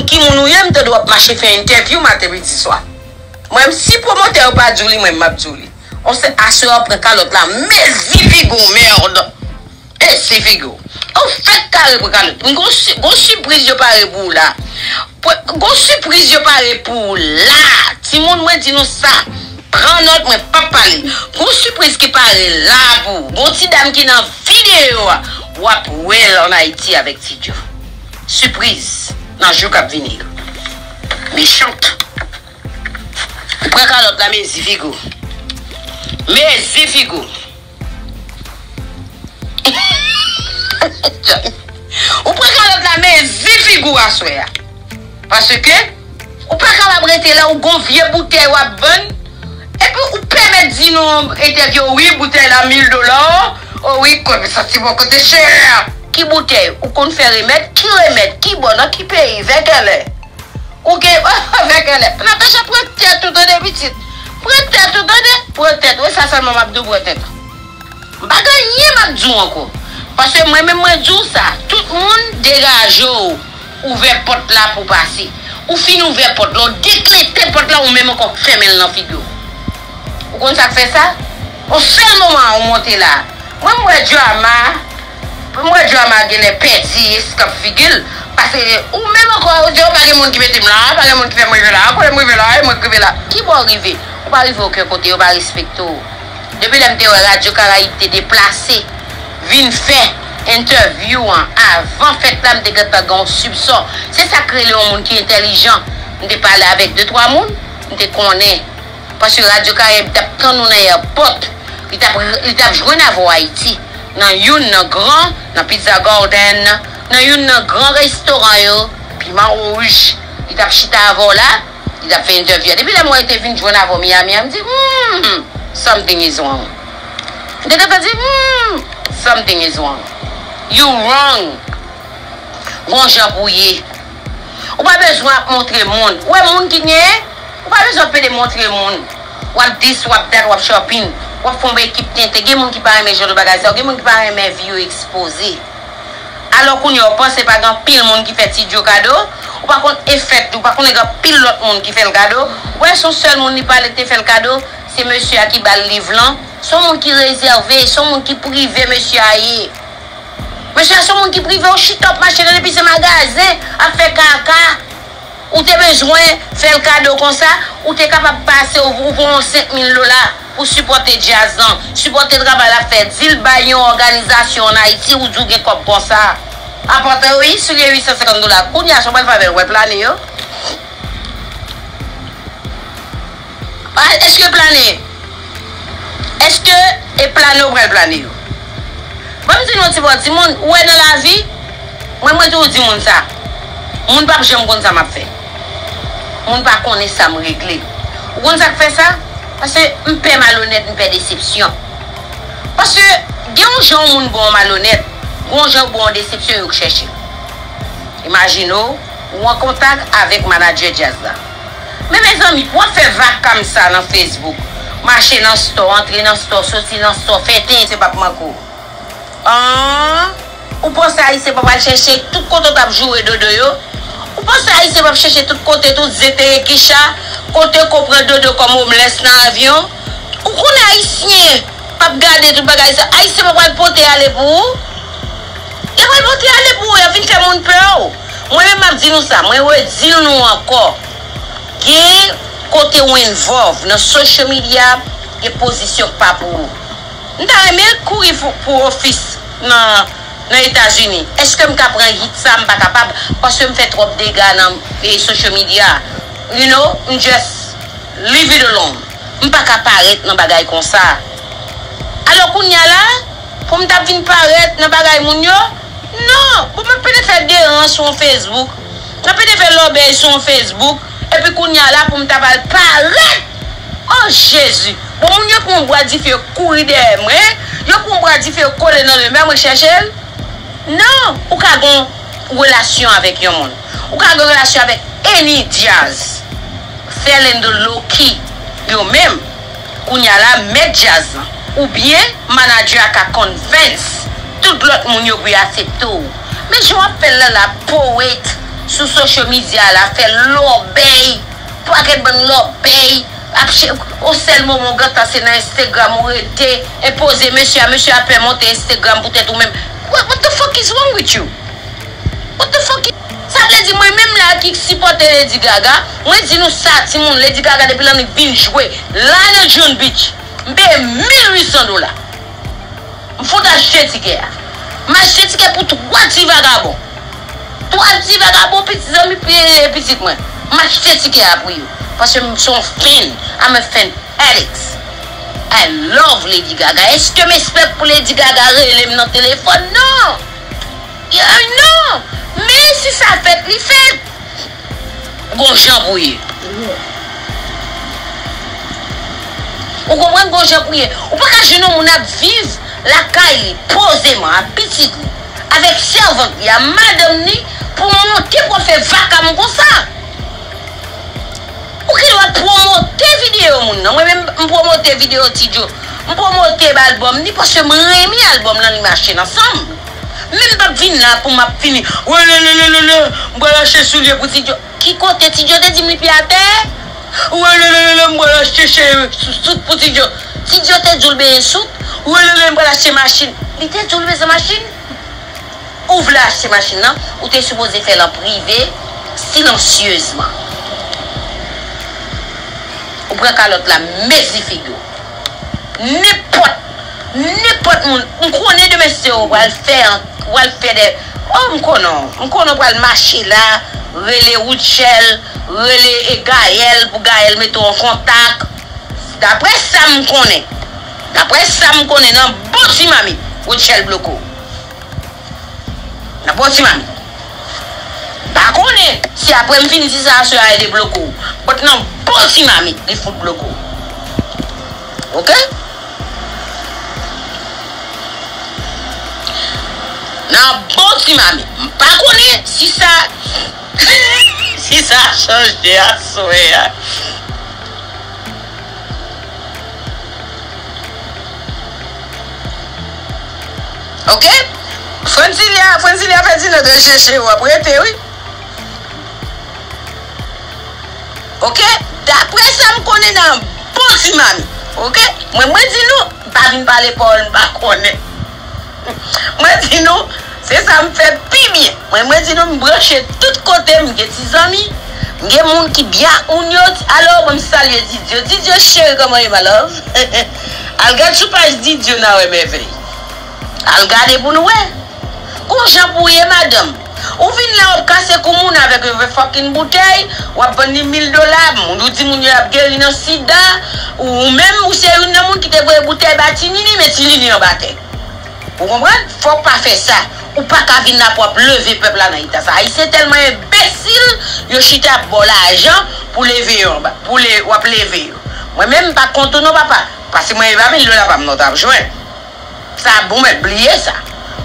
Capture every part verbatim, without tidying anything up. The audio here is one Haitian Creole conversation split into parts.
Ki moun ou ye, m tande w ap mache fè entèvyou maten, midi, swa. Mwen menm, si pwomotè yo pa di w li, mwen menm m ap di w li. On se aswè w pran kalòt la, mezi figi w, merde. Mezi figi w. Ou fèk kare pran kalòt. M gon si- gon sipriz yo pare pou ou la. Pran- Gon sipriz yo pare pou ou la. Timoun, mwen di nou sa. Pran nòt, mwen p ap pale. Gon sipriz ki pare la pou ou. Gon ti dam ki nan videyo a. W ap wè l ann Ayiti avèk Ti Djo. Sipriz nan jou k ap vini yo. Mechant. Ou pran kalòt la, mezi figi w. Mezi figi w. Ou pran kalòt la, mezi figi w aswè a. Paske ou pa kapab rete la, ou gon vye boutèy w ap vann. Epi ou pèmèt di nou entèvyou, wi, boutèy la mil dola. O wi, kòb sa ti bò kote chè. Ki boutèy? Ou konn fè remèd? Ki remèd? Ki bò? Nan ki peyi? Vè kèlè? Ou gen vè kèlè. Natacha, pran tèt ou tande, pitit. Pran tèt ou tande. Pran tèt ou. E sa sèlman m ap di w, pran tèt ou. M pa gen anyen m ap di w ankò. Paske mwen menm mwen di w sa, tout moun degaje w, ouvè pòt la pou w pase. Ou fin ouvè pòt la, w deklete pòt la, ou menm ankò fèmen l nan figi w. Ou konn sa k fè sa? On sèl moman ou monte la. Mwen m wè Drama, mwen m wè Drama genlè pèdi eskanp figi l. Paske ou menm ankò, ou di, "Oh, pa gen moun ki mete m la, pa gen moun ki fè m rive la, kote m rive la, e mwen k rive la." Ki bò w rive? Ou pa rive okenn kote, yo pa respekte w. Depi lè m te wè Radyo Karayib te deplase, vin fè entèvyou an avan fèt la, m te gentan gen yon sipson. Se sa k rele yon moun ki entèlijan. M te pale avèk de twa moun, m te konnen. Paske Radyo Karayib t ap tann ou nan èpòt. Li t ap, li t ap jwenn avè w Ayiti. Nan youn nan gran, nan Pizza Garden, nan youn nan gran restoran yo, Piman Wouj, li t ap chita avè w la. Li t ap fè entèvyou a. Depi lè m wè l te vin jwenn avè w Miami a, m di, "Hmm, something is wrong." M te gentan di, "Hmm, something is wrong. You wrong." Gon jan pou w ye. Ou pa bezwen ap montre moun. Ou wè moun ki genyen, ou pa bezwen ap pede montre moun. W ap dis, w ap dat, w ap shopping. W ap fè yon ekip tenten. Gen moun ki pa renmen jan de bagay sa yo. Gen moun ki pa renmen vi yo ekspoze. Alò kounye a, w panse pa gen anpil moun ki fè Ti Djo kado? Ou pa konn efèt, ou pa konnen gen anpil lòt moun ki fè l kado? Ou wè se yon sèl moun li pale k te fè l kado? Se mesye a ki ba l liv lan. Se yon moun ki rezève, se yon moun ki prive mesye a ye. Mesye a se yon moun ki prive, w chita w ap mache nan epi se magazen ap fè kaka. Ou te bezwen fè l kado konsa, ou te kapab pase, ou, ou pran yon senk mil dola pou sipòte djaz lan, sipòte travay l ap fè, di l bay yon òganizasyon ann Ayiti, ou di w gen kòb konsa. Apòte wi, si w gen uit san senkant dola, kounye a sa w pral fè avè l, w pral plane yo? A, èske plane? Èske e plane w pral plane yo? Ban m di nou yon ti bò, timoun, ou wè nan lavi, mwen, mwen toujou di moun sa. Moun p ap janm konn sa m ap fè. Moun pa konnen sa m regle. Ou konn sa k fè sa? Paske m pè malonèt, m pè desepsyon. Paske gen yon jan yon moun ba w malonèt, gen yon jan ou ba w desepsyon, yo k chèche. Imajine w, ou an kontak avèk manadjè djaz la. Men mezanmi, pou w ap fè vakam sa nan Facebook, mache nan store, antre nan store, soti nan store, fè ten, se p ap manke w. An, ou panse Ayisyen pa pral chèche tout kote w t ap joure dodo yo? Ou panse Ayisyen p ap chèche tout kote, tout zen teren kicha, kote ko pran dodo kòm homeless nan avyon? Ou konnen Ayisyen p ap gade tout bagay sa. Ayisyen pa pral pote ale pou ou. Yo pral pote ale pou ou, yo vin fè moun pè w. Mwen menm m ap di nou sa, mwen redi l nou ankò. Gen kote ou involve nan social media, gen pozisyon k pa pou ou. M ta renmen kouri pou, pou ofis nan, nan Etazini. Èske m ka pran hit sa? M pa kapab, paske m fè twòp dega nan, e, social media. You know, m just leave it alone. M pa ka parèt nan bagay konsa. Alò kounye a la, pou m t ap vin parèt nan bagay moun yo, non, pou m ap pede fè deran sou yon Facebook, m ap pede fè lòbèy sou yon Facebook, epi kounye a la pou m t ap al parèt. O Jezi! Bon, moun yo pran yon bwa dife, yo kouri dèyè mwen, yo pran yon bwa dife, yo kole nan men mwen, mwen chèche l. Non, ou ka gen yon relasyon avèk yon moun. Ou ka gen relasyon avèk any djaz. Fè l in the low key. Yo menm, kounye a la, mèt djaz lan. Oubyen, manadjè a ka convince tout lòt moun yo pou yo aksepte w. Men jan w ap fè l la, la, poet, Sou social media la, fè lòbèy, pakèt bann lòbèy, ap che, o sèl moman w gentan se nan Instagram ou rete, enpoze mesye a, mesye a pè monte Instagram poutèt ou menm. What, what the fuck is wrong with you? What the fuck is, sa vle di mwen menm la ki sipòte Lady Gaga, mwen di nou sa, timoun, Lady Gaga depi lè li vin jwe la nan John Beach, m peye mil uit san dola. M fout achte tikè a. M achte tikè pou twa ti vagabon. Twa ti vagabon, pitit zanmi, pi-, pitit mwen. M achte tikè a pou yo. Paske m se yon fan. I'm a fan addict. I love Lady Gaga. Èske m espè pou Lady Gaga rele m nan telefòn? Non! Yo, non! Men si sa fèt, li fèt. Gon jan pou ye. Ou konprann, gon jan pou ye. Ou pa ka jwenn yon moun ap viv lakay li, pozeman, ak pitit li, avèk sèvant li, ak madanm li, pou monte pou w fè vakam konsa. Ou gen dwa pwomote videyo moun nan. Mwen menm, m pwomote videyo Ti Djo. M pwomote albòm li paske m renmen albòm lan, li mache nan san m. Men m p ap vin la pou m ap vini. Welelelelele, m pral achte soulye pou Ti Djo. Ki kote Ti Djo te di m li pye atè? Welelelele, m pral achte cheve sou-, sout pou Ti Djo. Ti Djo te di w l benyen sout? Welele, m pral achte machin. Li te di w l bezwen machin? Ou vle achte machin nan, ou te sipoze fè l an prive, silansyezman. Ou pran kalòt la, mezi figi w. Nenpòt, nenpòt moun, m konnen demen se w pral fè, w pral fè de, oh, m konnen w, m konnen w pral mache la, rele Rutshelle, rele e Gaëlle pou Gaëlle mete w an kontak. Daprè sa m konnen, daprè sa m konnen nan bon ti mamit, Rutshelle bloke w. Nan bon ti mamit. M pa konnen si apre m fin di sa, sè a debloke w. But nan bon ti mamit, li fout bloke w. Oke? Nan bon ti mamit. M pa konnen si sa, si sa chanje aswè a. Oke? Francilia, Francilia Ferdinand, recheche w ap rete, wi. Oke? Daprè sa m konnen nan bon ti mami. Oke? Mwen, mwen di nou, m pa vin pale pawòl m pa konnen. Mwen di nou, se sa m fè pi byen. Mwen, mwen di nou, m branche tout kote, m gen ti zanmi, m gen moun ki byen ak moun yo. Alò, mwen, m salye Didyo. Didyo cheri, kòman ye, my love? Al gad sou paj Didyo, n a wè mèvèy. Al gade pou nou wè. Gon jan pou w ye, madanm. Ou vin la, w ap kase kou moun avèk yon fucking boutèy, w ap vann li mil dola, moun, ou di moun yo ap geri nan sida, ou menm, ou se youn nan moun ki te voye boutèy ba Tinini, men Tinini anba tè. Ou konprann? Fò w pa fè sa. Ou pa ka vin la pou w ap leve pèp la nan eta sa. Ayisyen tèlman enbesil, yo chita ap ba w lajan pou leve yo anba, pou le-, w ap leve yo. Mwen menm, m pa kont ou non, papa. Pase mwen, e pa mil dola pa m non t ap jwenn. Sa bon, mèt bliye sa.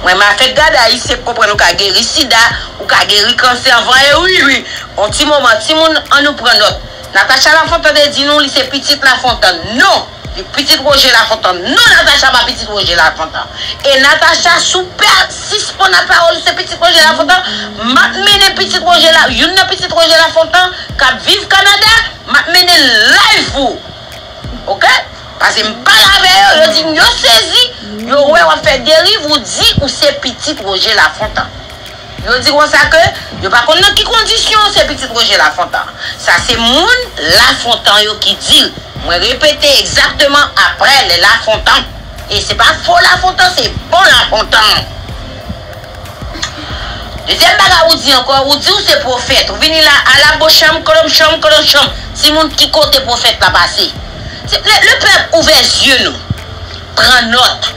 Mwen, m a fèk gade Ayisyen k konprann ou ka geri sida, ou ka geri kansè, vanyan, wi, wi. On ti moman, timoun, ann nou pran nòt. Natacha Lafontan te di nou li se pitit Lafontan. Non! Li pitit Woje Lafontan. Non, Natacha pa pitit Woje Lafontan. E Natacha, si w pa sispann ak pawòl ou se pitit Woje Lafontan, m ap mennen pitit Woje La, youn nan pitit Woje Lafontan k ap viv Kanada, m ap mennen l live pou ou. Oke? Pase m pale avè yo, yo di m yo sezi, yo wè w ap fè deriv, ou di ou se pitit Woje Lafontan. Yo di konsa ke yo pa konn nan ki kondisyon se pitit Woje Lafontan. Sa se moun Lafontan yo ki di l. Mwen repete egzakteman aprè lè Lafontan. E se pa fo Lafontan, se bon Lafontan. Dezyèm bagay ou di ankò, ou di ou se pwofèt. Ou vini la, ala bochanm, kolonm chanm, kolonm chanm. Timoun, ki kote pwofèt la pase? Ti, le, le pèp, ouvè zye nou. Pran nòt.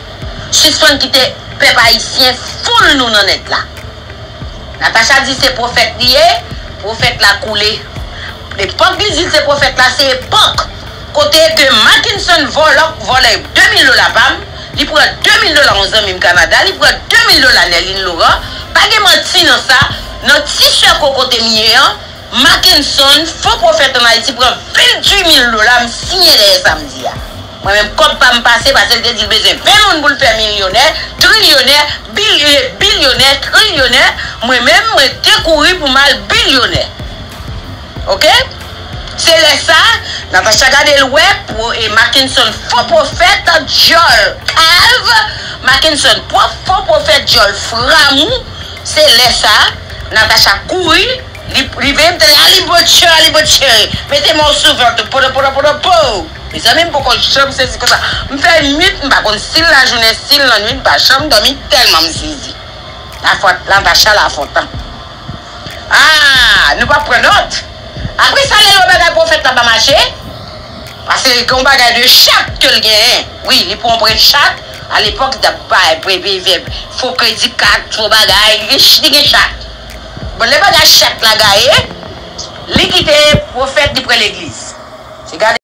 Sispann kite pèp ayisyen foul nou nan nèt la. Natacha di se pwofèt li ye, pwofèt la koule. Epòk li di l se pwofèt la, se epòk kote ke Mackenson vòlò, vòlè de mil dola pa m, li pran de mil dola yon zanmi m Kanada, li pran de mil dola Nerline Laurent, pa gen manti nan sa, nan ti sèko kote m ye an, Mackenson, fo pwofèt ann Ayiti, pran venntuit mil dola, m siyen dèyè sa m di a. Mwen menm, kòb pa m pase, paske l te di l bezwen ven moun pou l fè milyonè, triyonè, bil-, bilyonè, triyonè. Mwen menm, mwen te kouri pou m al bilyonè. Oke? Se lè sa, Natacha gade l wè, pou, e Mackenson fo pwofèt, dyòl kav, Mackenson pwòf, fo pwofèt, dyòl framou. Se lè sa, Natacha kouri, li, li veye m te la, li botchè, li botchè. Mete men w sou vant ou, podo, podo, podo, po. Mezanmi, m poko janm sezi konsa. M fè nwit, m pa konn si l lajounen, si l lannwit, m pa janm dòmi tèlman m sezi. Lafont-, Natacha Lafontan. Ah, nou pa pran nòt. Apre sa, lè yon bagay pwofèt la pa mache, paske gen yon bagay de chat ke l genyen. Wi, li pran yon prè chat. Alepòk, li t ap bay prè, prè, prè, fo kredi kat, fo bagay. Li gen ch-, li gen chat. Bon, lè bagay chat la gaye, li kite pwofèt, li pran legliz. Se gade